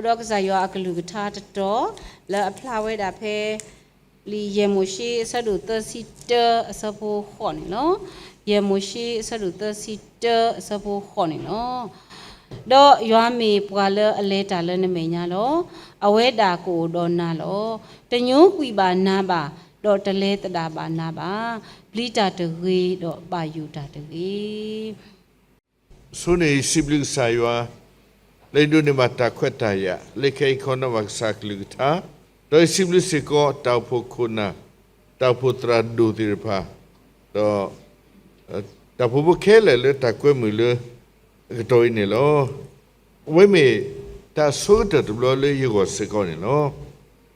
ဒီးကစၢ်ယွၤအကလုၢ်ကထါတတီၤ လၢအဖျါဝဲဒၣ်ဖဲ လံာ်ယဲၢ်မိၤၡ့အဆၢဒိၣ်သၢဆံတၢအဆၢဖိဃိးန့ၣ်လီၤ. ယဲၢ်မိၤၡ့အဆၢဒိၣ်သၢဆံတၢအဆၢဖိဃိးန့ၣ်လီၤ. ဒီးယွၤမ့ၢ်ပှၤလၢအလဲၤတၢ်လၢနမဲာ်ညါလီၤ. အဝဲဒၣ်ကအိၣ်ဒီးနၤလီၤ. တညိကွံာ်ဘၣ်နၤဘၣ်, ဒီးတလဲၤသဒၣ်ဘၣ်နၤဘၣ်. ပျံၤတၢ်တဂ့ၤ, ဒီးဘၣ်ယိၣ်တၢ်တဂ့ၤ. ဆိန့ၣ် ယစံးဘျုးကစၢ်ယွၤ လၢယဒိးန့ၢ်ဘၣ်တၢ်ခွဲးတၢ်ယာ် လၢခဲအံၤခီနီၣ်ဘၣ်ကစၢ်အကလုၢ်ကထါ, ဒီးယစံးဘျုးစ့ၢ်ကီး တၢ်အိၣ်ဖှိၣ်ခိၣ်နၢ်, တၢ်အိၣ်ဖှိၣ်သရၣ်ဒိၣ်သ့ၣ်တဖၣ်, ဒီး တၢ်အိၣ်ဖှိၣ်ဖိခဲလၢာ်လၢတၢ်ကွဲမုာ်လၢ အကတီၢ်အံၤန့ၣ်လီၤ. အဝဲမ့ၢ်တၢ်အဆိကတၢၢ်တဘျီလၢယဂီၢ်စ့ၢ်ကီးန့ၣ်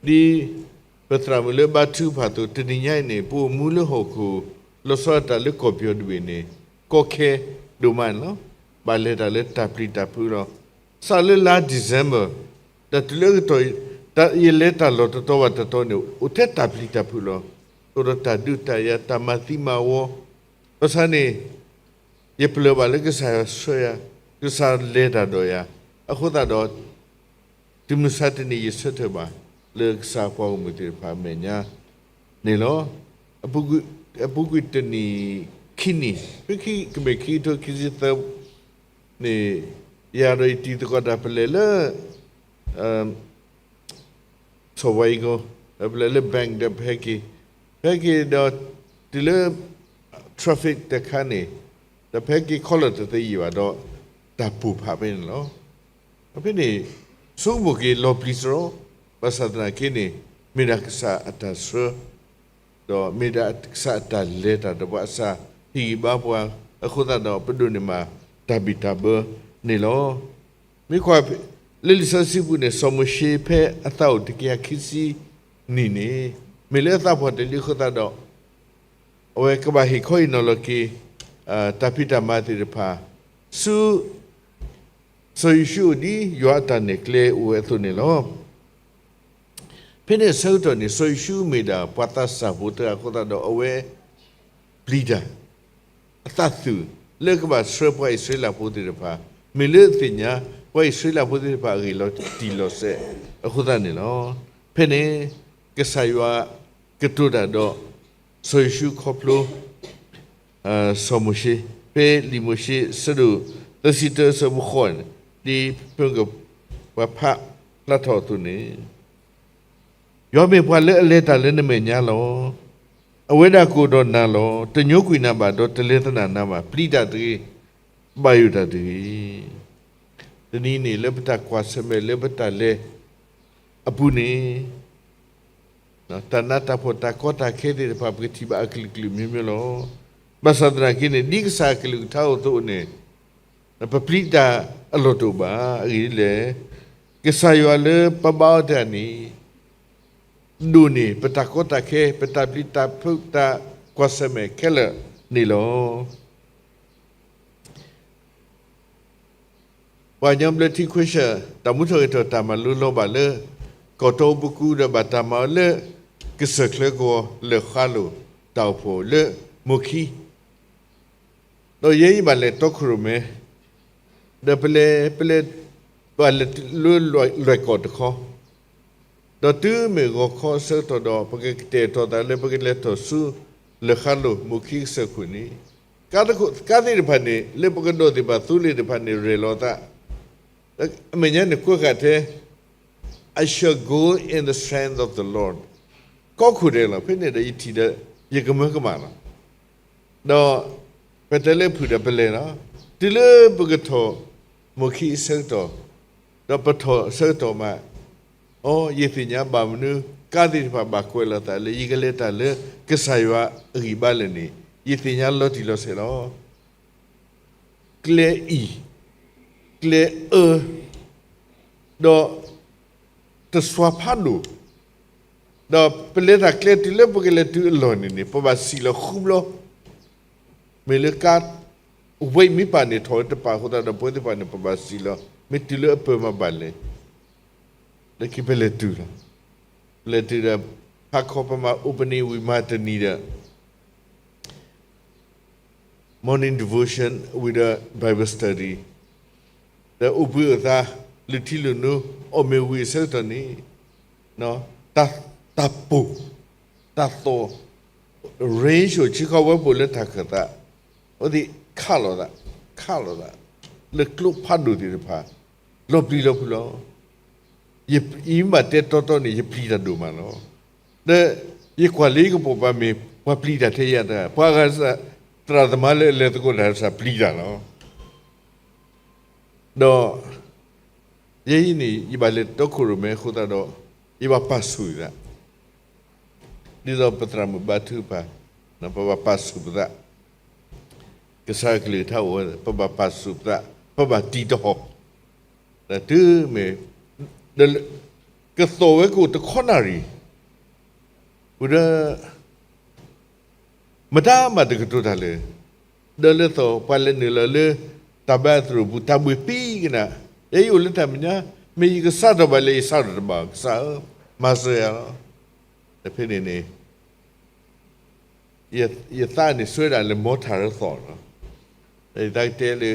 လီၤ. ဒ်ပသရၣ်မုၣ်လၢဘါထုကဖၣ်အသိး တနံၤညါအံၤန့ၣ် ပအိၣ်မူလၢဟီၣ်ခိၣ် လီၤဆီဒၣ်တၢ်လၢကီၢ်ပယီၤတဘ့ၣ်န့ၣ် ကီခဲဒိၣ်မးန့ၣ်လီၤ. ဘၣ်လဲၤတၢ်လၢတၢ်ပျံၤတၢ်ဖုးလီၤ. စးလၢလါ December တၢ်တုၤလၢအကတီၢ်အံၤ ယလဲၤတၢ်လီၢ်တတီၤဘၣ်တတီၤန့ၣ် အိၣ်ထဲတၢ်ပျံၤတၢ်ဖုးလီၤ. အိၣ်ဒီးတၢ်ဒုးတၢ်ယၤ တၢ်မၤသံမၤဝီ, ဘၣ်ဆၣ်န့ၣ် ယပလၢၢ်ဘၣ်လၢကစၢ်ယွၤဆှၢယၤ, ကစၢ်လဲၤတၢ်ဒီးယၤ, အဃိသတးဒီး တုၤမုၢ်မဆါတနံၤ ယဆၢထၢၣ်ဘၣ်လၢကစၢ်အပှၤဂီၢ်မုၢ်သ့ၣ်တဖၣ်အမဲာ်ညါ န့ၣ်လီၤ. အပူၤကွံာ်တနံၣ်ခံနံၣ်, ဖဲခံကမ့ၢ်ခံကထိခံဆံသၢန့ၣ်, ယၤဒီးယတံၤသကိးတၢ်ပလဲၤလၢ စီၤဝါအံၤကီ, ဒီးပလဲၤလၢ bank ဒီးပဟဲက့ၤ, ပဟဲက့ၤဒီးတုၤလၢ traffic တခါန့ၣ်, ဒီးပဟဲက့ၤခီလၢာ်တသ့ယံာ်ဘၣ်ဒီး တၢ်ပိၢ်ဖးဖဲန့ၣ်လီၤ. ဖဲန့ၣ် ဆိကမိၣ်က့ၤလီၤပျံၤစရီ, ဘၣ်ဆၣ်သနာ်က့န့ၣ် မ့ၢ်ဒၣ်ကစၢ်အတၢ်ဆှၢ ဒီးမ့ၢ်ဒၣ်ကစၢ်အတၢ်လဲၤတၢ်ဒီးပှၤအစၢ်ဟ့ၣ်ဂံၢ်ဘါပှၤ, အဃိသတးဒီးပဒိးန့ၢ်မးတၢ်ဘံၣ်တၢ်ဘၢန့ၣ်လီၤ. မ့ၢ်ကွၢ် လၢလံာ်စီဆှံပူၤန့ၣ် စီၤမိၤၡ့ဖဲအသးအိၣ်တကယၤခံဆံနံၣ်န့ၣ် မ့ၢ်လၢအသးပှၢ်တလံအဃိသတးဒီး အဝဲကဘၣ်ဟ့ၣ်ခီဟ့ၣ်နီၤလီၤက့ၤ တၢ်ဖံးတၢ်မၤသ့ၣ်တဖၣ် ဆူ စီၤယိၤၡူအိၣ်ဒ်ယွၤအတၢ်နဲၣ်ကျဲအိၣ်ဝဲအသိးန့ၣ်လီၤ. ဖဲန့ၣ်အဆၢကတီၢ်န့ၣ် စီၤယိၤၡူမ့ၢ်ဒၣ်ပှၤသးစၢ်ဖိတဂၤအဃိသတးဒီး အဝဲပျံၤတၢ် အသးသုးလၢကဘၣ်ဆှၢပှၤအံၣ်စရ့လးဖိသ့ၣ်တဖၣ်, မ့ၢ်လၢအသ့ၣ်ညါ ပှၤအံၣ်စရ့လးဖိသ့ၣ်တဖၣ်အဂ့ၢ်လီၤတံၢ်လီၤဆဲးအဃိသတးန့ၣ်လီၤ. ဖဲန့ၣ် ကစၢ်ယွၤကတိၤတၢ်ဒီး စီၤယိၤၡူခီဖျိ စီၤမိၤၡ့, ဖဲလံာ်မိၤၡ့အဆၢဒိၣ်သၢဆံတၢအဆၢဖိဃိးန့ၣ်, ဒ်ဖဲကပှၤဖးဖျါထီၣ်အသိးန့ၣ်, ယွၤမ့ၢ်ပှၤလၢအလဲၤတၢ်လၢနမဲာ်ညါလီၤ. အဝဲဒၣ်ကအိၣ်ဒီးနၤလီၤ. တညိကွံာ်နၤဘၣ်ဒီးတလဲၤသဒၣ်နၤဘၣ်. ပျံၤတၢ်တဂ့ၤ, ဘၣ်ယိၣ်တၢ်တဂ့ၤ. တနံၤန့ၣ် လၢပတၢ်ကွၢ်ဆၢၣ်မဲာ်လၢပတၢ်လဲၤအပူၤန့ၣ် တၢ်နးတၢ်ဖှီၣ်တၢ်ကီတၢ်ခဲသ့ၣ်တဖၣ် ပကထံၣ်ဘၣ်အကလုာ်ကလုာ်မျိုးမျိုးလီၤ. ဘၣ်ဆၣ်သနာ်က့န့ၣ် ဒ်ကစၢ်အကလုၢ်ကထါအိၣ်အသိးန့ၣ် ပပျံၤတၢ်အလီၢ်တအိၣ်ဘၣ်. အဂ့ၢ်ဒ်လဲၣ်, ကစၢ်ယွၤလၢပဘါအီၤတဂၤန့ၣ် ဒိၣ်န့ၢ်ပတၢ်ကီတၢ်ခဲ ပတၢ်ပျံၤတၢ်ဖုးတၢ်ကွၢ်ဆၢၣ်မဲာ်ခဲလၢာ်န့ၣ်လီၤ. ပှၤကညီဘျၢထံခဝ့ၡၢၣ် တၢ်မူထီၣ်ဂဲၤထီၣ်တၢ်မၤလိလီၤဘၣ်လၢ ကီၢ်တီပူၤကွံာ်ဒီးဘၣ်တၢ်မၤအီၤလၢ ကစၢၢ်ချၢကဝီၤလၢဃါလိာ်တၢ်အိၣ်ဖှိၣ်လၢမိၢ်ခံ ဒီးယဲအံၤဘၣ်လဲၤတီခိၣ်ရိၣ်မဲ ဒီးပလဲၤ ပလဲၤ ဘၣ်လဲၤလၢလွဲၢ်ကီၢ်တခီ ဒီးတုၤမ့ၢ်ဂီၤခီအဆၢကတီၢ်ဒီး ပကကတဲာ်ကတီၤသးလၢပကလဲၤထီၣ်ဆူ လၢဃါလိာ်မိၢ်ခံကစၢၢ်ခိၣ်န့ၣ် ကါသ့ၣ်တဖၣ်န့ၣ် လၢပကဒီးသ့ၣ်တဖၣ်သူလ့ၤသ့ၣ်တဖၣ်န့ၣ် ရဲၣ်လီၤသး အမဲာ်ညါန့ၣ်ကွဲးဃာ်ထဲ I shall go in the strength of the Lord. ကီခိၣ်ဒဲးလီၤ. ဖဲန့ၣ်ဒီးယထံၣ်ဒီး ယကမၢကမၣ်လီၤ. ဒီးပတဲလၢဖုၣ်ဒီးပလဲၤလီၤ. တုၤလၢပကထီၣ်မိၢ်ခံအဆၢကတီၢ်, ဒီးပထီၣ်အဆၢကတီၢ်မး, အိ ယသ့ၣ်ညါဘၣ်မနုၤ ကါသ့ၣ်တဖၣ်ဘၣ်ကွဲးလီၤသးလၢ ယကလဲၤတၢ်လၢကစၢ်ယွၤအဂံၢ်ဘါလဲၣ်န့ၣ် ယသ့ၣ်ညါလီၤတံၢ်လီၤဆဲးလီၤ. ကျဲအံၤ, ကျဲအၢ, ဒီးတစွၤဖးဒိၣ်, ဒီးပလဲၤတၢ်ကျဲတုၤလၢပကလဲၤတုၤအလီၢ်န့ၣ်န့ၣ် ပဘၣ်စံၣ်လီၤဃုဘျီ, မ့ၢ်လၢကါ weight မ့ၢ်ပာ်န့ၣ်ထီၣ်ဝဲတပာ်အဃိသတးဒီး ပဝဲသ့ၣ်တဖၣ်န့ၣ် ပဘၣ်စံၣ်လီၤ, မ့ၢ်တုၤလၢအပၢၢ်မးဘၣ်လဲၤ လၢခံပလဲၤတုၤလီၤ. ပလဲၤတုၤဒီး ဟါခီပမၤ opening ဝံၤမၤတနံၤဒီး morning devotion with the Bible study ဒီးအိၣ်ဘှံးအိၣ်သါ လုၢ်ထံလုၢ်နိ အီၣ်မ့ၤဝံၤအဆၢကတီၢ်န့ၣ် တၢ်, တၢ်ပိၢ်, တၢ်သီၣ် range အိၣ်ဆံခီဝဲပိာ်လၢတၢ်ခၢၣ်သး, အဝဲသ့ၣ်ခးလိာ်သး, ခးလိာ်သး လၢကျိဖးဒိၣ်သ့ၣ်တဖၣ် လီၤပျံၤလီၤဖုးလီၤ. ယ, ယမ့ၢ်ဘၣ်တဲတီတီန့ၣ် ယပျံၤတၢ်ဒိၣ်မးလီၤ. ဒီးယကွၢ်လၢယကပိာ်ပှၤမ့ၢ် ပှၤပျံၤတၢ်ထဲယၤတဂၤ, ပှၤဂၤသရၣ်သမါလၢအလဲၤသကိးတၢ်တၢ်ပျံၤတၢ်လီၤ. ဒီး ယဲအံၤန့ၣ် ယဘၣ်လဲၤတီခိၣ်ရိၣ်မဲအဃိသတးဒီး ယဘၣ်ပာ်ဆူၣ်သး, ဒ်သိးပသရၣ်မုၣ်ဘါထုကဖၣ်, ပဘၣ်ပာ်ဆူၣ်ပသး, ကစၢ်အကလုၢ်ကထါအိၣ်ဝဲ ပဘၣ်ပာ်ဆူၣ်ပသး, ပဘၣ်တံၤတဟီၣ်, ဒီးတုၤမ့ၢ် ဒီး ကသီၣ်ဝဲကအိၣ်တခီနၣ်ရံၣ်, ဝံၤဒီး မတၤမၤတကတိၤတၢ်လၢာ်, ဒီးလၢသီၣ်ပှၤလဲၤနုာ်လီၤလၢ တၢ်ဘါသရိာ်ပူၤ တၢ်ဘှ့ၣ်ပံကနၣ်, ယဲယအိၣ်လၢတၢ်မဲာ်ညါ, မ့ၢ်ယကစးထီၣ်ဘၣ်လဲၣ် ယစးထီၣ်တဘၣ်, ကစၢ်ဧၢ, မၤစၢၤယၤလီၤ. ဒီးဖဲန့ၣ်န့ၣ် ယ, ယသးန့ၣ်ဆှၢဒၣ်လၢ mortar လၢသီၣ်လီၤ. ဒီးယသးကတဲလၢ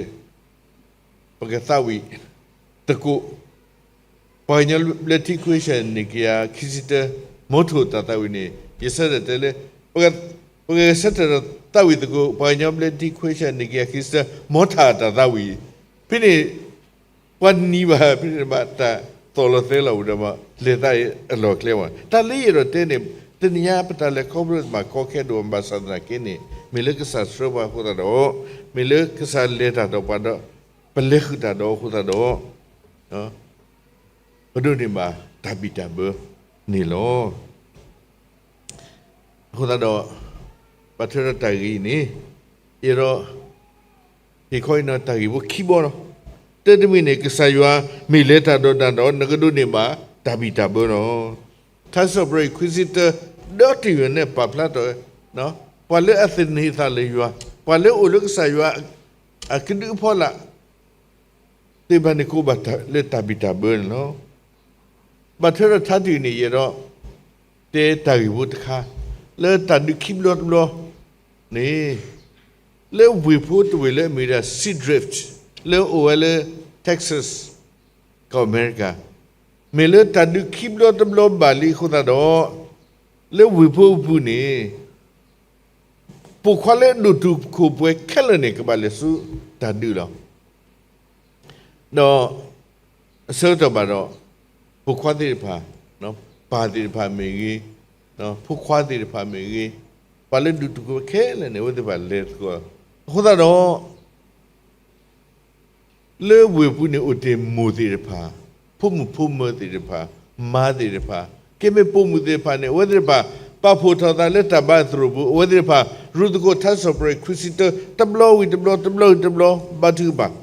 ပကသးဝံၣ်သကိး ပှၤကညီဘျၢထံခွံဆၢနံၣ်ကယၤခံဆံတၢ mortar တၢ်သးဝံၣ်န့ၣ် ယဆၢထၢၣ်တဲလၢ ပက, ပကဆၢထၢၣ်ဒီးသးဝံၣ်သကိး ပှၤကညီဘျၢထံခွံဆၢနံၣ်ကယၤခံဆံတၢ mortar တၢ်သးဝံၣ်, ဖဲန့ၣ် ပှၤနံၤဘၣ် ဖဲန့ၣ်ဘၣ်တၢ်သီၣ်လီၤသဲလီၤဝံၤဒီး လဲၤသးအလီၢ်အကျဲဝဲ. တၢ်လၢယအဲၣ်ဒိးတဲန့ၣ် တနံၤညါပတၢ်လဲၤခီဖျိမးကီခဲဒိၣ် ဘၣ်ဆၣ်သနာ်က့န့ၣ် မ့ၢ်လၢကစၢ်ဆှၢပှၤအဃိသတးဒီး, မ့ၢ်လၢကစၢ်လဲၤတၢ်ဒီးပှၤဒီး ပလဲၤဃုာ်တၢ်ဒီးအဃိသတးဒီး ပဒိးန့ၢ်ဘၣ်တၢ်ဘံၣ်တၢ်ဘၢန့ၣ်လီၤ. အဃိသတးဒီး ဘၣ်ထွဲဒီးတၢ်ဂ့ၢ်အံၤန့ၣ် ယအဲၣ်ဒိး ဟ့ၣ်ခီအံၤန့ၣ်တၢ်ဂ့ၢ်ဖိခံဘီလီၤ. တၢတမံၤန့ၣ် ကစၢ်ယွၤမ့ၢ်လဲၤတၢ်ဒီးနၤဒီး နကဒိးန့ၢ်ဘၣ်တၢ်ဘံၣ်တၢ်ဘၢလီၤ. ထါစံးပတြၢၤခွံဆံတၢ ဒီတယုၢ်န့ၣ်ပာ်ဖျါထီၣ်ဝဲ ပှၤလၢအသန့ၤအသးလၢယွၤ, ပှၤလၢအိၣ်လၢကစၢ်ယွၤအကဒုအဖီလာ် သ့ၣ်တဖၣ်န့ၣ်ကအိၣ်ဘၣ်လၢတၢ်ဘံၣ်တၢ်ဘၢန့ၣ်လီၤ. ဘၣ်ထွဲဒီးထါတယုၢ်န့ၣ် ယအဲၣ်ဒိး တဲတၢ်ဂ့ၢ်ဖိတခါ လၢတၢ်ဒုးခံဘျီတဘျီန့ၣ် လၢဝ့ၢ်ဖိတဝ့ၢ်လၢအမ့ၢ်ဝဲဒၣ် Sea Drift လၢအအိၣ်ဝဲလၢ Texas ကီၢ်အမဲရကၤ, မ့ၢ်လၢတၢ်ဒုးခံဘျီတဘျီဘၣ်လံအဃိသတးဒီး လၢဝ့ၢ်ဖိအပူၤန့ၣ် ပိာ်ခွါလၢအဒိၣ်တုာ်ခိၣ်ပှဲၤခဲလၢာ်န့ၣ် ကဘၣ်လဲၤဆူတၢ်ဒုးလီၤ. ဒီးအဆၢကတီၢ်ဘၣ်ဒီး ပိာ်ခွါသ့ၣ်တဖၣ်, ပၢ်သ့ၣ်တဖၣ်မ့ၢ်ဂ့ၤ, ဖိခွါသ့ၣ်တဖၣ်မ့ၢ်ဂ့ၤ, ပှၤလၢဒိၣ်တုာ်ခိၣ်ပှဲၤခဲလၢာ်န့ၣ် အဝဲသ့ၣ်တဖၣ်လဲၤသကိး, အဃိသတးဒီး လၢဝ့ၢ်ပူၤန့ၣ်အိၣ်တ့ၢ်မိၢ်သ့ၣ်တဖၣ်, ဖိမုၣ်ဖိမၢၤသ့ၣ်တဖၣ်, မါသ့ၣ်တဖၣ်, ကဲမ့ၢ်ပိာ်မုၣ်သ့ၣ်တဖၣ်န့ၣ် အဝဲသ့ၣ်တဖၣ် ပာ်ဖှိၣ်ထီၣ်သးလၢတၢ်ဘါသရိာ်ပူၤ, အဝဲသ့ၣ်တဖၣ် ရူၢ်သကိးထါစံးပတြၢၤခွံဆံတၢ တဘျီဝံၤတဘျီ, တဘျီဝံၤတဘျီ, ဘါထုကဖၣ်,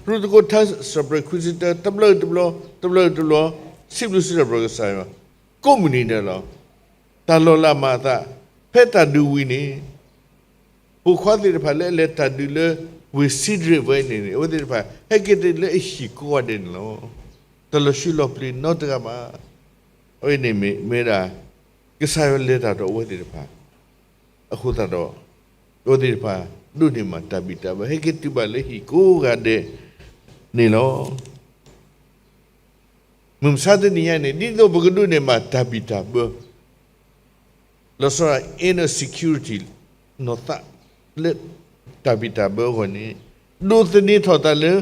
ရူၢ်သကိးထါစံးပတြၢၤခွံဆံတၢ တဘျီဝံၤတဘျီ, တဘျီဝံၤတဘျီ, စံးဘျုးစံးထီၣ်ပတြၢၤကစၢ်ယွၤ ကိးမုၢ်နံၤဒဲးလီၤ. တၢ်လီၤလးမၤအသး ဖဲတၢ်ဒုးဝံၤန့ၣ် ပိာ်ခွါသ့ၣ်တဖၣ်လၢအလဲၤတၢ်ဒုးလၢ ဝ့ၢ် Sea Drift ဝဲန့ၣ်န့ၣ် အဝဲသ့ၣ်တဖၣ် ဟဲက့ၤတုၤလၢအဟံၣ်ကိးဂၤဒဲးန့ၣ်လီၤ. တၢ်လီၤဆူလီၤပျံၤနီတဂၤဘၣ်. အဝဲန့ၣ်မ့ၢ်, မ့ၢ်ဝဲဒၣ် ကစၢ်ယွၤလဲၤတၢ်ဒီးအဝဲသ့ၣ်တဖၣ် အဃိသတးဒီး အဝဲသ့ၣ်တဖၣ် ဒိးန့ၢ်မးတၢ်ဘံၣ်တၢ်ဘၢ ဟဲက့ၤတုၤဘၣ်လၢဟံၣ်ကိးဂၤဒဲးန့ၣ်လီၤ. မုၢ်မဆါတနံၤညါန့ၣ် ဒ်သိးပကဒိးန့ၢ်မးတၢ်ဘံၣ်တၢ်ဘၢ လီၤဆီဒၣ် inner security နီၢ်သးလၢတၢ်ဘံၣ်တၢ်ဘၢအဂီၢ်န့ၣ် ဒိးသန့ၤထီၣ်သးလၢ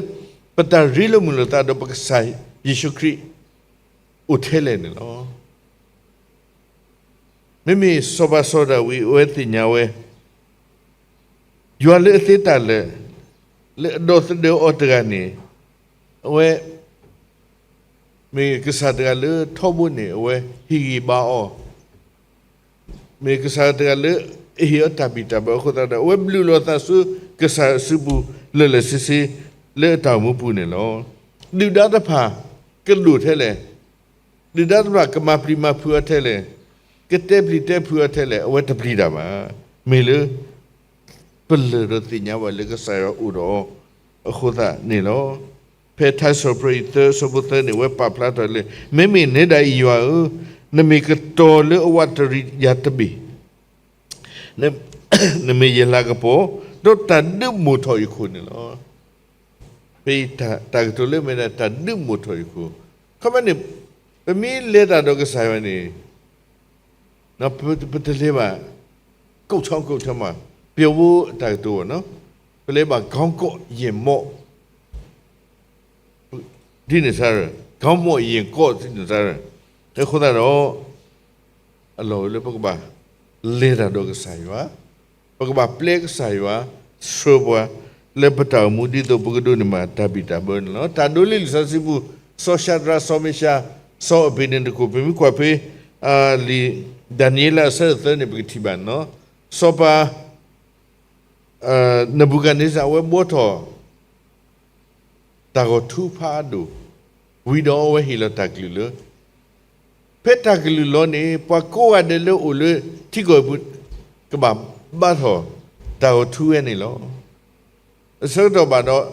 ပတၢ်ရ့လိာ်မုာ်လိာ်သးဒီးပကစၢ်ယ့ၣ်ၡူးခရံာ်အိၣ်ထဲလဲၣ်န့ၣ်လီၤ. မ့မ့ၢ်စီၤပၤစီၤဒၤဝံး အဝဲသ့ၣ်ညါဝဲ ယွၤလၢအသ့တၢ်လၢာ် လၢအဒီသဒၢအီၤတဂၤန့ၣ် အဝဲ မ့ၢ်ကစၢ်တဂၤလၢထီဘိန့ၣ် အဝဲဟ့ၣ်ဂံၢ်ဘါအီၤ, မ့ၢ်ကစၢ်တဂၤလၢအဟ့ၣ်အီၤတၢ်ဘံၣ်တၢ်ဘၢအဃိသတးဒီး အဝဲဘျုးလီၤသးဆူကစၢ်အစုပူၤလၢာ်လၢာ်ဆ့ဆ့ လၢအတၢ်အိၣ်မူပူၤန့ၣ်လီၤ. ဒုၣ်ဒါတဖၣ်ကဒိၣ်ထဲလဲၣ်, ဒုၣ်ဒါတဖၣ်ကမၤပျံၤမၤဖုးအီၤထဲလဲၣ်, ကတဲပျံၤတဲဖုးအီၤထဲလဲၣ်, အဝဲတပျံၤတၢ်ဘၣ်. မ့ၢ်လၢ ပလၢၢ်ဒီးသ့ၣ်ညါဘၣ်လၢကစၢ်ယွၤအိၣ်ဒီးအီၤအဃိသတးန့ၣ်လီၤ. ဖဲထါစံးပတြၢၤအဆၢဖိသၢန့ၣ် အဝဲပာ်ဖျါထီၣ်လၢ မ့မ့ၢ်နဲဒၣ်အံၤယွၤဧၢ, နမ့ၢ်ကတီၤလၢအဝးတရံးယၤတဘ့ၣ်, နမ့ၢ်ယလၤကပီၤ, ဒီးတၢ်ဒုးမိာ်ထီၣ်ယခိၣ်န့ၣ်လီၤ. ဖဲအံၤတၢ်ကတိၤလၢအမ့ၢ်ဒၣ်တၢ်ဒုးမိာ်ထီၣ်အံၤအဃိ, ခီဖျိန့ၣ် ပမ့ၢ်လဲၤတၢ်ဒီးကစၢ်ယွၤန့ၣ် ပတလဲၤဘၣ် ကိးဆီကိးဆီမး, ပျီၤဖိအတၢ်ကတိၤဘၣ်နီၤ, ပလဲၤဘၣ် ခေါင်းကော့ရင်မော့ ဒ်န့ၣ်စၢ်ရၢ, ခေါင်းမော့ရင်ကော့ ဒ်န့ၣ်စၢ်ရၢ, အဃိသတးဒီး အလီၢ်အိၣ်လၢပကဘၣ်လဲၤတၢ်ဒီးကစၢ်ယွၤ, ပကဘၣ်ပျဲကစၢ်ယွၤဆှၢပှၤ လၢပတၢ်အိၣ်မူဒ်သိးပကဒိးန့ၢ်ဘၣ်တၢ်ဘံၣ်တၢ်ဘၢန့ၣ်လီၤ. တၢ်ဒိလၢလံာ်စီဆှံပူၤ, စီၤၡၤဒြး, စီၤမ့ၤၡး, စီၤအဘ့းနကိၤ, ပမ့ၢ်ကွၢ်ဖဲ လံာ်ဒၤနံးယ့လးအဆၢဒိၣ်သၢန့ၣ် ပကထံၣ်ဘၣ်န့ၣ်လီၤ. စီၤပၤ နဘူၤခၣ်န့စၢ် အဝဲဘှီထီၣ် တၢ်ဂီၤထူဖးဒိၣ်, ဝံၤဒီးအဝဲဟ့ၣ်လီၤတၢ်ကလုၢ်လၢ ဖဲတၢ်ကလုၢ်လီၤန့ၣ် ပှၤကိးဂၤဒဲးလၢအိၣ်လၢထံကီၢ်အပူၤ ကဘၣ်ဘါထီၣ်တၢ်ဂီၤထူဝဲန့ၣ်လီၤ. အဆၢကတီၢ်ဘၣ်ဒီး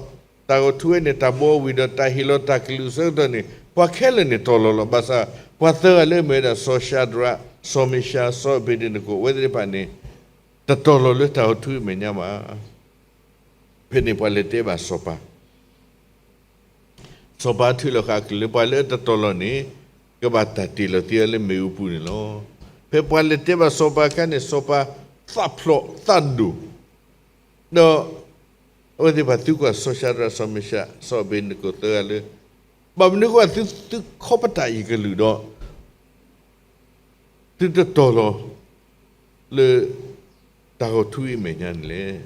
တၢ်ဂီၤထူဝဲန့ၣ် တၢ်ဘှီဝံၤဒီးတၢ်ဟ့ၣ်လီၤတၢ်ကလုၢ်အဆၢကတီၢ်န့ၣ် ပှၤခဲလၢာ်န့ၣ်တီၢ်လီၤလီၤ. ဘၣ်ဆၣ် ပှၤသၢဂၤလၢအမ့ၢ်ဝဲဒၣ် စီၤၡၤဒြး, စီၤမ့ၤၡး, စီၤအဘ့းနကိၤ အဝဲသ့ၣ်တဖၣ်န့ၣ် တတီၢ်လီၤလၢတၢ်ဂီၤထူအမဲာ်ညါဘၣ်. ဖဲန့ၣ်ပှၤလဲၤတဲဘၣ်စီၤပၤ စီၤပၤထုးလီၤဃာ်အကလုၢ်လၢ ပှၤလၢအတတီၢ်လီၤန့ၣ် ကဘၣ်တၢ်တ့ၢ်လီၤသံအီၤလၢမ့ၣ်အူပူၤန့ၣ်လီၤ. ဖဲပှၤလဲၤတဲဘၣ်စီၤပၤအခါန့ၣ် စီၤပၤသးဖျိးသးဒိၣ်, ဒီးအဝဲသ့ၣ်တဖၣ်သံကွၢ်စီၤၡၤဒြး စီၤမ့ၤၡး စီၤအဘ့းနကိၤသၢဂၤလၢ ဘၣ်မနုၤအဃိ သုခီပတာ်ယကလုၢ်ဒီး သုတတီၢ်လီၤ လၢ တၢ်ဂီၤထူအံၤအမဲာ်ညါန့ၣ်လဲၣ်.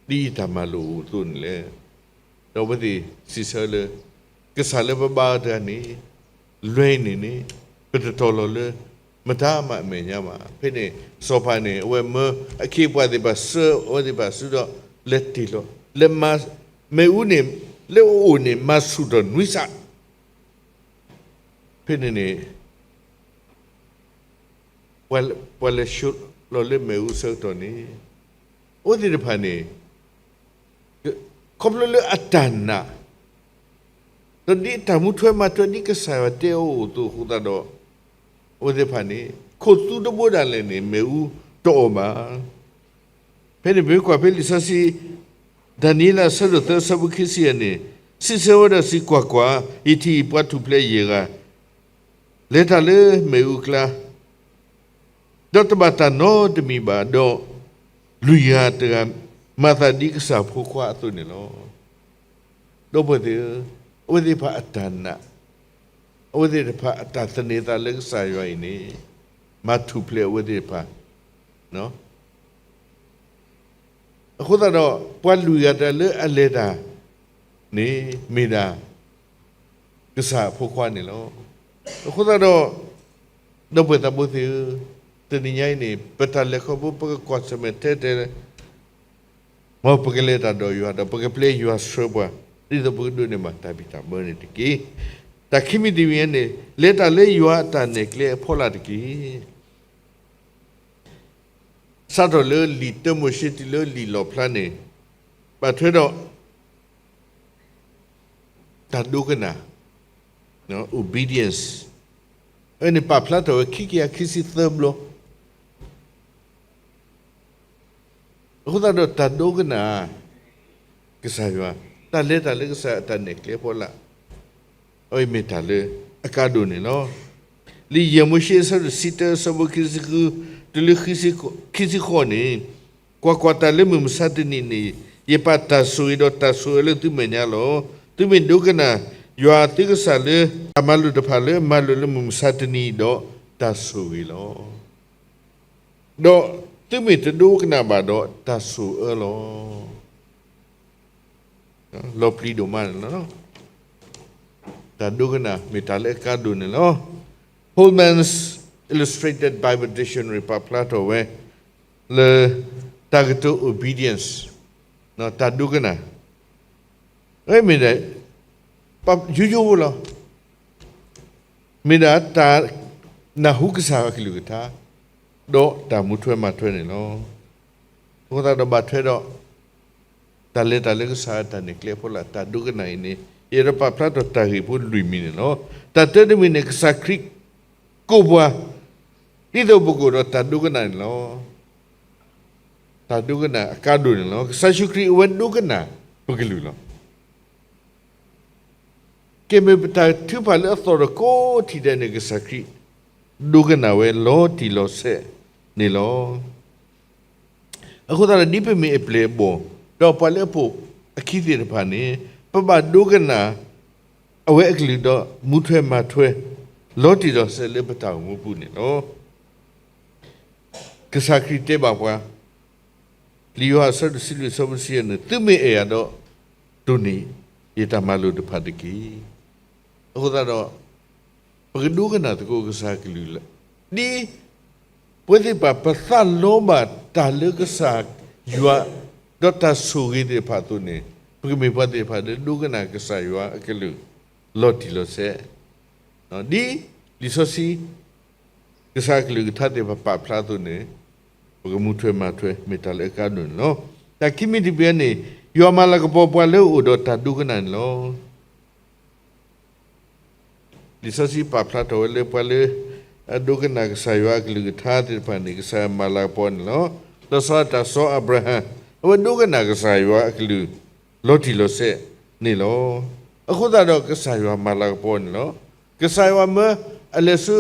ဒ်အံၤတၢ်မၤလိာ်အိၣ်အသိးန့ၣ်လဲၣ်. ဒီးအဝဲသ့ၣ်စံးဆၢလၢ ကစၢ်လၢပဘါအီၤတဂၤန့ၣ် လွဲန့ၣ်န့ၣ် ပတတီၢ်လီၤလၢ မတၤမးအမဲာ်ညါဘၣ်. ဖဲန့ၣ် စီၤပၤန့ၣ် အဝဲမၢအခ့အပှၤသ့ၣ်တဖၣ် ဆှၢအဝဲသ့ၣ်တဖၣ်ဆူဒီး လဲၤတ့ၢ်လီၤ လဲၤမၤ မ့ၣ်အူန့ၣ် လၢအအိၣ်န့ၣ် မၤဆူၣ်ထီၣ်နွံစး ဖဲန့ၣ်န့ၣ် ပှၤလဲၤဆှၢလီၤလၢမ့ၣ်အူအဆၢကတီၢ်န့ၣ် အဝဲသ့ၣ်တဖၣ်န့ၣ် ခီဖျိလၢအတၢ်နာ် ဒီးဒ်တၢ်မူထွဲမၤထွဲဒ်ကစၢ်ယွၤတဲအီၤအသိးအဃိသတးဒီး အဝဲသ့ၣ်တဖၣ်န့ၣ် ခိၣ်သူတဘိဒၣ်လဲာ်န့ၣ် မ့ၣ်အူတအိၣ်ဘၣ်. ဖဲန့ၣ်ပမ့ၢ်ကွၢ်ဖဲလံာ်စီဆှံ ဒၤနံးယ့လးအဆၢဒိၣ်သၢအဆၢဖိခံဆံယဲၢ်န့ၣ် စံးဆၢဝဲဒီးစံး, ကွၢ်ကွၢ်, ယထံၣ်ပှၤထူၣ်ဖျဲးယဲၢ်ဂၤ လဲၤတၢ်လၢမ့ၣ်အူအကျါ ဒီးတဘၣ်တၢ်နီတမံၤဘၣ်, ဒီးလွံၢ်ဂၤတဂၤ မၤသးဒ်ကစၢ်အဖိခွါအသိးန့ၣ်လီၤ. ဒီပုၢ်ဝဲၢ်သ့ၣ်ဧၢ, အဝဲသ့ၣ်တဖၣ်အတၢ်နာ်, အဝဲသ့ၣ်တဖၣ်အတၢ်သန့ၤသးလၢကစၢ်ယွၤအံၤန့ၣ် မၤထူၣ်ဖျဲးအဝဲသ့ၣ်တဖၣ် အဃိသတးဒီး ပှၤလွံၢ်ဂၤတဂၤလၢအလဲၤတၢ်န့ၣ် မ့ၢ်ဒၣ် ကစၢ်အဖိခွါန့ၣ်လီၤ. အဃိသတးဒီး ဒီပုၢ်ဝဲၢ်သးဘိသ့ၣ်ဧၢ, တနံၤညါအံၤန့ၣ် ပတၢ်လဲၤခီဖျိ ပကကွၢ်ဆၢၣ်မဲာ်ထဲထဲ မ်ပကလဲၤတၢ်ဒီးယွၤဒီး ပကပျဲယွၤဆှၢပှၤ ဒ်သိးပကဒိးန့ၢ်ဘၣ်တၢ်ဘံၣ်တၢ်ဘၢန့ၣ်တက့ၢ်. တၢ်ခံမံၤတမံၤန့ၣ် လဲၤတၢ်လၢယွၤအတၢ်နဲၣ်ကျဲအဖီလာ်တက့ၢ်. စးထီၣ်လၢလံာ်တၢမိၤၡ့တုၤလၢလံာ်လီၣ်ဖျါန့ၣ် ဘၣ်ထွဲဒီး တၢ်ဒိကနၣ် obedience အန့ၣ်ပာ်ဖျါထီၣ်ဝဲခံကယၤခံဆံသၢဘျီ. အဃိသတးဒီးတၢ်ဒိကနၣ် ကစၢ်ယွၤ, တၢ်လဲၤတၢ်လၢကစၢ်အတၢ်နဲၣ်ကျဲအဖီလာ်, အဝဲမ့ၢ်တၢ်လၢအကါဒိၣ်န့ၣ်လီၤ. လံာ်ယဲၢ်မိၤၡ့အဆၢဒိၣ်တဆံတၢအဆၢဖိခံဆံဃု တုၤလၢခံဆံဃိးန့ၣ်, ကွၢ်ကွၢ်, တၢ်လၢမုၢ်မဆါတနံၤန့ၣ် ယပာ်တၢ်ဆိၣ်ဂ့ၤဒီးတၢ်ဆိၣ်အၢလၢသုမဲာ်ညါလီၤ. သုမ့ၢ်ဒိကနၣ် ယွၤသုကစၢ်လၢ တၢ်မၤလိာ်တဖၣ်လၢမၤလိာ်လၢမုၢ်မဆါတနံၤဒီး တၢ်ဆိၣ်ဂ့ၤလီၤ. ဒီးသုမ့ၢ်တဒိကနၣ်ဘၣ်ဒီး တၢ်ဆိၣ်အၢလီၤ. လီၤပျံၤဒိၣ်မးန့ၣ်လီၤ. တၢ်ဒိကနၣ်မ့ၢ်တၢ်လၢအကါဒိၣ်န့ၣ်လီၤ. Holman's Illustrated Bible Dictionary ပာ်ဖျါထီၣ်ဝဲ လၢ တၢ်ကတိၤ obedience တၢ်ဒိကနၣ် မ့ၢ်ဒၣ် ယိယိဖိလီၤ. မ့ၢ်ဒၣ်တၢ်နၢ်ဟူကစၢ်အကလုၢ်ကထါ ဒီးတၢ်မူထွဲမၤထွဲန့ၣ်လီၤ. အဃိသတးဒီးဘၣ်ထွဲဒီး တၢ်လဲၤတၢ်လၢကစၢ်အတၢ်နဲၣ်ကျဲအဖီလာ် တၢ်ဒိကနၣ်အံၤန့ၣ် ယအဲၣ်ဒိးပာ်ဖျါထီၣ်တၢ်ဂ့ၢ်ဖိလွံၢ်မံၤန့ၣ်လီၤ. တၢ်တၢတမံၤန့ၣ် ကစၢ်ခရံာ်ကိးပှၤ ဒ်သိးပကအိၣ်ဒီးတၢ်ဒိကနၣ်န့ၣ်လီၤ. တၢ်ဒိကနၣ်အကါဒိၣ်န့ၣ်လီၤ. ကစၢ်ယ့ၣ်ၡူးခရံာ်အဝဲဒိကနၣ်ပကလုၢ်လီၤ. ကဲမ့ၢ်ပတၢ်ထုကဖၣ်လၢအသီၣ်ထီၣ်ကိးထံၣ်ဒဲးန့ၣ် ကစၢ်ခရံာ်ဒိကနၣ်ဝဲလီၤတံၢ်လီၤဆဲးန့ၣ်လီၤ. အဃိသတးဒီး ဒ်ပမ့ၢ်အပျဲၢ်အဘီၣ် ဒီးပှၤလၢအပိာ်အခံသ့ၣ်တဖၣ်န့ၣ် ပဘၣ်ဒိကနၣ် အဝဲအကလုၢ်ဒီးမူထွဲမၤထွဲ လီၤတံၢ်လီၤဆဲးလၢပတၢ်အိၣ်မူပူၤန့ၣ်လီၤ. ကစၢ်ခရံာ်တဲဘၣ်ပှၤ လံာ်ယိၤဟၣ်အဆၢဒိၣ်တဆံလွံၢ်အဆၢဖိတဆံယဲၢ်န့ၣ် သုမ့ၢ်အဲၣ်ယၤဒီး တိၢ်န့ၢ်ယတၢ်မၤလိာ်တဖၣ်တက့ၢ်. အဃိသတးဒီး ပကဒိကနၣ်သကိးကစၢ်အကလုၢ်လၢ ဒ်ပဝဲသ့ၣ်တဖၣ် ပသးလီဘၣ်တၢ်လၢကစၢ်ယွၤ ဒီးတၢ်ဆိၣ်ဂ့ၤသ့ၣ်တဖၣ်အသိးန့ၣ် ပကမ့ၢ်ပှၤသ့ၣ်တဖၣ်လၢဒိကနၣ်ကစၢ်ယွၤအကလုၢ် လီၤတံၢ်လီၤဆဲး ဒ်လံာ်စီဆှံ ကစၢ်အကလုၢ်ကထါသ့ၣ်တဖၣ်ပာ်ဖျါအသိးန့ၣ် ပကမူထွဲမၤထွဲ မ့ၢ်တၢ်လၢအကါဒိၣ်န့ၣ်လီၤ. တၢ်ခံမံၤတမံၤန့ၣ် ယွၤမၤလၤကပီၤပှၤလၢအအိၣ်ဒီးတၢ်ဒိကနၣ်န့ၣ်လီၤ. လံာ်စီဆှံပာ်ဖျါထီၣ်ဝဲလၢပှၤလၢ အဒိကနၣ်ကစၢ်ယွၤအကလုၢ်ကထါသ့ၣ်တဖၣ်န့ၣ် ကစၢ်ယွၤမၤလၤကပီၤန့ၣ်လီၤ. လီၤဆီဒၣ်တၢ်စီၤအၤဘြၤဟၣ် အဝဲဒိကနၣ်ကစၢ်ယွၤအကလုၢ် လီၤတံၢ်လီၤဆဲးန့ၣ်လီၤ. အဃိသတးဒီးကစၢ်ယွၤမၤလၤကပီၤန့ၣ်လီၤ. ကစၢ်ယွၤမၢအလဲၤဆူ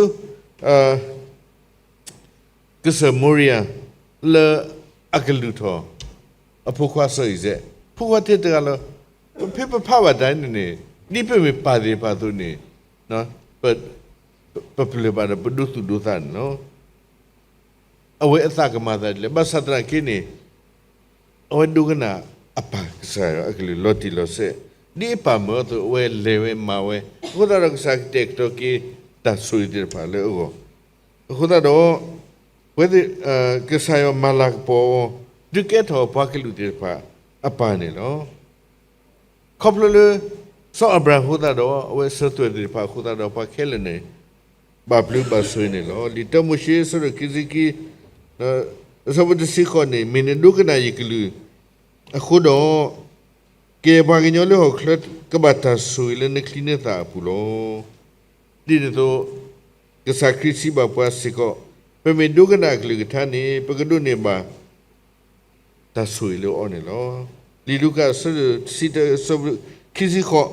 ကစၢၢ်မိရံယၤ လၢအကလုၢ်ထီၣ် အဖိခွါစီၤအံၤစဲး, ဖိခွါတဲတဂၤလီၤ, ပဖံးပဖးဘၣ်တၢ်န့ၣ်န့ၣ် ဒ်ပမ့ၢ်ပၢ်သ့ၣ်တဖၣ်အသိးန့ၣ် ပ ပပလၢၢ်ဘၣ်ဒီးပဒိသူၣ်ဒိသးန့ၣ်လီၤ. အဝဲအသးကမၤသးဒ်လဲၣ်, ဘၣ်ဆၣ်သနာ်က့န့ၣ် အဝဲဒိကနၣ်အပၢ်ကစၢ်ယွၤအကလုၢ်လီၤတံၢ်လီၤဆဲး, ဒ်အပၢ်မၢအသိး အဝဲလဲၤဝဲမၤဝဲ, အဃိသတးဒီးကစၢ်ကတဲာ်ကတီၤက့ၤတၢ်ဆိၣ်ဂ့ၤသ့ၣ်တဖၣ်လၢအဂီၢ်, အဃိသတးဒီး ဝဲ ကစၢ်ယွၤမၤလၤကပီၤအီၤ ဒုးကဲထီၣ်ပှၤကလုာ်သ့ၣ်တဖၣ်အပၢ်န့ၣ်လီၤ. ခီဖျိလၢ စီၤအၤဘြၤဟၣ်အဃိသတးဒီး အဝဲအစၢၤသွဲၣ်သ့ၣ်တဖၣ်အဃိသတးဒီး ပှၤခဲလၢာ်န့ၣ် ဘၣ်ဘျုးဘၣ်ဆိၣ်ဂ့ၤန့ၣ်လီၤ. လံာ်တၢမိၤၡ့ အဆၢဒိၣ်ခံဆံခံ အဆၢဖိတဆံဃိးန့ၣ်, မ့ၢ်နဒိကနၣ်ယကလုၢ်အဃိဒီး, ကယဲၢ်ပှၤကညီလၢဟီၣ်ခိၣ်ချၢ ကဘၣ်တၢ်ဆိၣ်ဂ့ၤလၢနချံနသၣ်အပူၤလီၤ. ဒ်န့ၣ်အသိး ကစၢ်ခရံာ်စံးဘၣ်ပှၤစ့ၢ်ကီး, ပမ့ၢ်ဒိကနၣ်အကလုၢ်ကထါန့ၣ် ပကဒိးန့ၢ်ဘၣ် တၢ်ဆိၣ်ဂ့ၤလၢအီၤန့ၣ်လီၤ. လံာ်လူၤကၣ် အဆၢဒိၣ်တဆံတၢ အဆၢဖိခံဆံဃိး,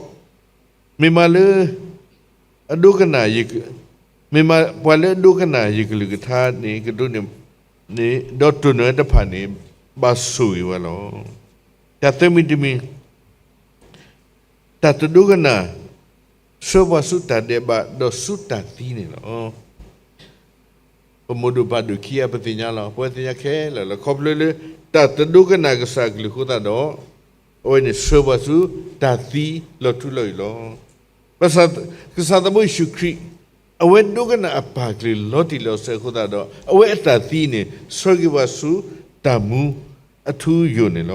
မ့ၢ်မးလၢ အဒိကနၣ်ယက, မ့ၢ်မးပှၤလၢအဒိကနၣ်ယကလုၢ်ကထါန့ၣ် ကဒိးန့ၢ်န့ၣ် ဒီးတိၢ်န့ၢ်ဝဲတဖၣ်န့ၣ် ဘၣ်ဆိၣ်ဂ့ၤဝဲလီၤ. တၢ်သၢမံၤတမံၤ တၢ်တဒိကနၣ် ဆှၢပှၤဆူတၢ်ဒဲးဘး ဒီးဆူတၢ်သံန့ၣ်လီၤ. ပမိၢ်ဒိၣ်ပၢ်ဒိၣ်ခံဂၤ ပသ့ၣ်ညါလီၤ. ပဝဲသ့ၣ်ညါခဲလၢာ်လီၤ. ခီဖျိလၢ တၢ်တဒိကနၣ်ကစၢ်အကလုၢ်အဃိသတးဒီး အဝဲန့ၣ်ဆှၢပှၤဆူတၢ်သံလီၤထူလီၤယိာ်လီၤ. ဘၣ်ဆၣ် ကစၢ်သးဘိယ့ၣ်ၡူးခရံာ် အဝဲဒိကနၣ်အပၢ်ကလုၢ်လီၤတံၢ်လီၤဆဲးအဃိသတးဒီး အဝဲအတၢ်သံန့ၣ် ဆှၢက့ၤပှၤဆူတၢ်မူအထူအယိာ်န့ၣ်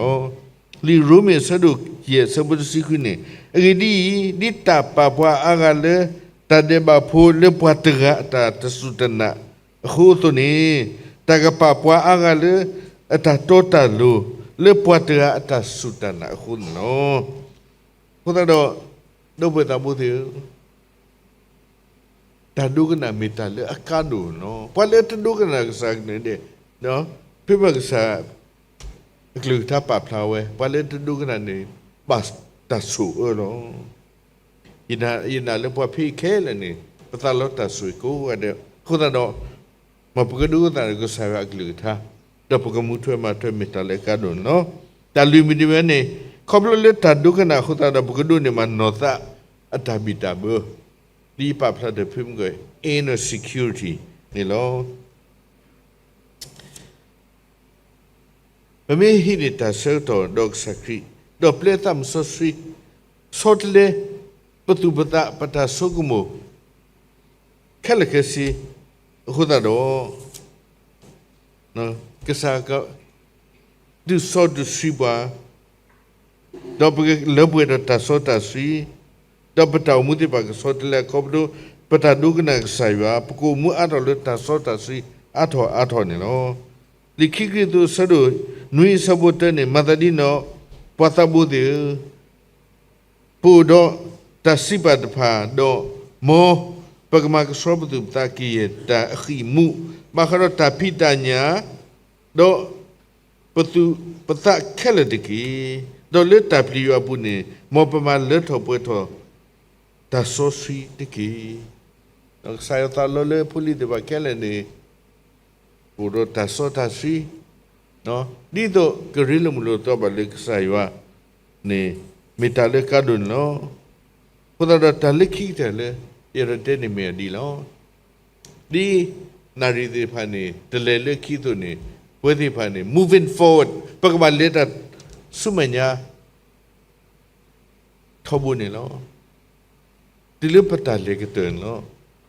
လီၤ. လံာ်ရိမ့ၤအဆၢဒိၣ်ယဲၢ်အဆၢဖိတဆံဃုန့ၣ်, အဂ့ၢ်ဒ်အံၤ, ဒ်တၢ်ပာ်ပှၤအါဂၤလၢ တၢ်ဒဲးဘးဖိလၢပှၤတဂၤအတၢ်တစူၢ်တနာ်အဃိအသိးန့ၣ်, တၢ်ကပာ်ပှၤအါဂၤလၢ အတၢ်တီတၢ်လိၤ လၢပှၤတဂၤအတၢ်စူၢ်တၢ်နာ်အဃိန့ၣ်လီၤ. အဃိသတးဒီး ဒီပုၢ်ဝဲၢ်သးဘိသ့ၣ်ဧၢ, တၢ်ဒိကနၣ်မ့ၢ်တၢ်လၢအကါဒိၣ်လီၤ. ပှၤလၢတဒိကနၣ်ကစၢ်န့ၣ်ဒီး ဖဲမ့ၢ်ကစၢ် အကလုၢ်ကထါပာ်ဖျါဝဲ ပှၤလၢတဒိကနၣ်န့ၣ် ဘၣ်တၢ်ဆိၣ်အၢလီၤ. ယနာ်လၢပှၤဖဲအံၤခဲလၢာ်န့ၣ် ပသးလီတၢ်ဆိၣ်ဂ့ၤကိးဂၤဒဲး အဃိသတးဒီး မ်ပကဒိကနၣ်ကစၢ်ယွၤအကလုၢ်ကထါ ဒီးပကမူထွဲမၤထွဲမ့ၢ်တၢ်လၢအကါဒိၣ်န့ၣ်လီၤ. တၢ်လွံၢ်မံၤတမံၤန့ၣ် ခီဖျိလၢတၢ်ဒိကနၣ်အဃိသတးဒီး ပကဒိးန့ၢ်ဘၣ်နီၢ်သးအတၢ်ဘံၣ်တၢ်ဘၢ ဒ်ပာ်ဖျါထီၣ်ဖဲမုၢ်ကီၢ် inner security န့ၣ်လီၤ. ပမ့ၢ်ဟံးန့ၢ်တၢ်ဆၢကတီၢ်ဒီးကစၢ်ခရံာ် ဒီးပျဲသးစီဆှံ ဆီတလဲ ပသူၣ်ပသးပတၢ်ဆိကမိၣ် ခဲလၢာ်ခဲဆ့ အဃိသတးဒီး ကစၢ်က တုၤစီၤတုၤဆှံပှၤ ဒီးပကလၢပှဲၤဒီးတၢ်စီတၢ်ဆှံ ဒီးပတၢ်အိၣ်မူသ့ၣ်တဖၣ်ကဆီတလဲအခီဖျိ ပတၢ်ဒိကနၣ်ကစၢ်ယွၤ ပကအိၣ်မူအါထီၣ်လၢတၢ်စီတၢ်ဆှံအါထီၣ်အါထီၣ်န့ၣ်လီၤ. လံာ်ခံကရံၣ်သူးအဆၢဒိၣ်နွံအဆၢဖိတၢန့ၣ် မၤသးဒ်န့ၣ်ဒီး ပှၤသးဘိသ့ၣ်ဧၢ ပအိၣ်ဒီးတၢ်စံးပာ်တဖၣ်ဒီး မ်ပကမၤကဆှီပသူၣ်ပသးကယဲၢ်တၢ်အဃံအမူ ဘၣ်ဃးဒီးတၢ်ဖံးတၢ်ညၣ် ဒီးပသူၣ်ပသးခဲလၢာ်တက့ၢ်. ဒီးလၢတၢ်ပျံၤယွၤအပူၤန့ၣ် မ်ပမၤလၢထီၣ်ပှဲၤထီၣ် တၢ်စီဆှံတက့ၢ်. ဒီးကစၢ်ယွၤသးလီလၢဖိလံၤသ့ၣ်တဖၣ်ခဲလၢာ်န့ၣ် အိၣ်ဒီးတၢ်စီတၢ်ဆှံ, ဒ်သိးကရ့လိာ်မုာ်လိာ်သီဘၣ်လၢကစၢ်ယွၤန့ၣ် မ့ၢ်တၢ်လၢကါဒိၣ်န့ၣ်လီၤ. အဃိသတးဒီးတၢ်လၢခံကတၢၢ်လၢ ယအဲၣ်ဒိးတဲန့ၣ်မ့ၢ်ဒ်အံၤလီၤ. ဒ်နၣ်ရံၣ်သ့ၣ်တဖၣ်န့ၣ် တလဲၤလၢခံအသိးန့ၣ် ပဝဲသ့ၣ်တဖၣ်န့ၣ် moving forward ပကဘၣ်လဲၤတၢ်ဆူမဲာ်ညါ ထီဘိန့ၣ်လီၤ. တုၤလၢပတၢ်လဲၤကတၢၢ်န့ၣ်လီၤ.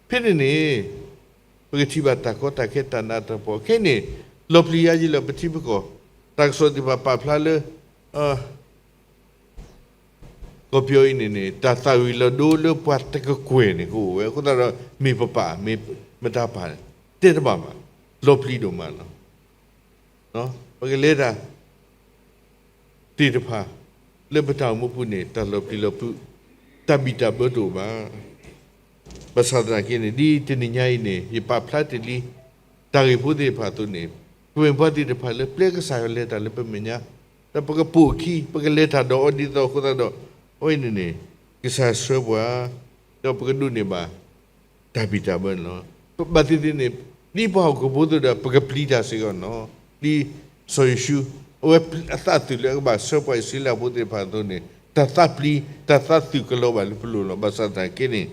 ဖဲန့ၣ်န့ၣ် ပကထံၣ်ဘၣ်တၢ်ကီတၢ်ခဲတၢ်နးတၢ်ဖှီၣ်ခဲအံၤန့ၣ် လီၤပျံၤယၤယံာ်လၢပထံပကီၢ်, တၢ်ကစီၣ်သ့ၣ်တဖၣ်ပာ်ဖျါလၢ ကီၢ်ပယီၤအံၤန့ၣ်န့ၣ် တၢ်သၣ်ဝံၤလီၤဒိလၢပှၤတကကွဲၢ်န့ၣ်ကအိၣ်ဝဲ, အဃိသတးဒီး မ့ၢ်ပပာ် မ့ၢ်မတၤပာ် တဲတဘၣ်ဘၣ်, လီၤပျံၤဒိၣ်မးလီၤ. ပကလဲၤတၢ်သ့ၣ်တဖၣ် လၢပတၢ်အိၣ်မူပူၤန့ၣ် တၢ်လီၤပျံၤလီၤဖုး တၢ်ဘံၣ်တၢ်ဘၢတအိၣ်ဘၣ်. ဘၣ်ဆၣ်သနာ်က့န့ၣ် ဒ်တနံၤညါအံၤန့ၣ် ယပာ်ဖျါတ့ၢ်လံ တၢ်ဂ့ၢ်ဖိသ့ၣ်တဖၣ်အသိးန့ၣ် ပမ့ၢ်ပှၤသ့ၣ်တဖၣ်လၢပျဲကစၢ်ယွၤလဲၤတၢ်လၢပမဲာ်ညါ, ဒီးပကပိာ်အခံ ပကလဲၤတၢ်ဒီးအီၤဒ်သိးအဃိသတးဒီး အဝဲန့ၣ်န့ၣ် ကစၢ်ယွၤဆှၢပှၤ ဒီးပကဒိးန့ၢ်ဘၣ် တၢ်ဘံၣ်တၢ်ဘၢန့ၣ်လီၤ. ဘၣ်သ့ၣ်သ့ၣ်န့ၣ် ဒ်ပှၤဟီၣ်ခိၣ်ဖိအသိးဒီး ပကပျံၤတၢ်စ့ၢ်ကီးန့ၣ်လီၤ. ဒ်စီၤယိၤၡူ အဝဲအသးသုးလၢအကဘၣ်ဆှၢပှၤအံၣ်စရ့လးဖိသ့ၣ်တဖၣ်အသိးန့ၣ် တၢ်သးပျံၤ တၢ်သးသုးကလီၤဘၣ်လၢပလိၤလီၤ. ဘၣ်ဆၣ်သနာ်က့န့ၣ်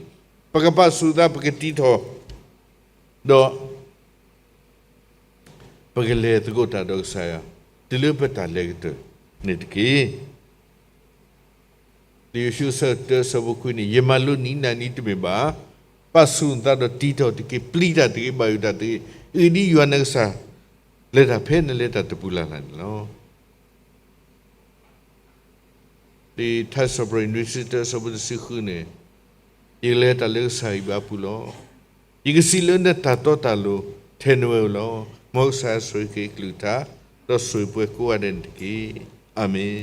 ပကပာ်ဆူၣ်သး ပကတံထီၣ် ဒီး ပကလဲၤသကိးတၢ်ဒီးကစၢ်ယွၤ တုၤလၢပတၢ်လဲၤကတၢၢ်န့ၣ်တက့ၢ်. လံာ်ယိၤၡူအဆၢတၢ အဆၢဖိခွံန့ၣ် ယမၤလိနံၤနၤနံၤတမ့ၢ်ဘၣ်, ပာ်ဆူၣ်နသးဒီးတံထီၣ်တက့ၢ်, ပျံၤတၢ်တဂ့ၤ, ဘၣ်ယိၣ်တၢ်တဂ့ၤ, အဂ့ၢ်ဒ်အံၤ, ယွၤနကစၢ် လဲၤတၢ်ဖဲနလဲၤတၢ်တပူၤလၢ်လၢ်န့ၣ်လီၤ. လံာ်ထါစံးပတြၢၤ နွံဆံတၢ အဆၢဖိတဆံဃုန့ၣ်, ယကလဲၤတၢ်လၢကစၢ်ယွၤအံၤဘၣ်အပူၤလီၤ. ယကစံးလၢနတၢ်တီတၢ်လိၤ ထဲနဝဲဧိၤလီၤ. မ်ကစၢ်ယွၤဆိၣ်ဂ့ၤက့ၤအကလုၢ်ကထါ, ဒီးဆိၣ်ဂ့ၤပှၤကိးဂၤဒဲးန့ၣ်တက့ၢ်. အၤမ့ၣ်.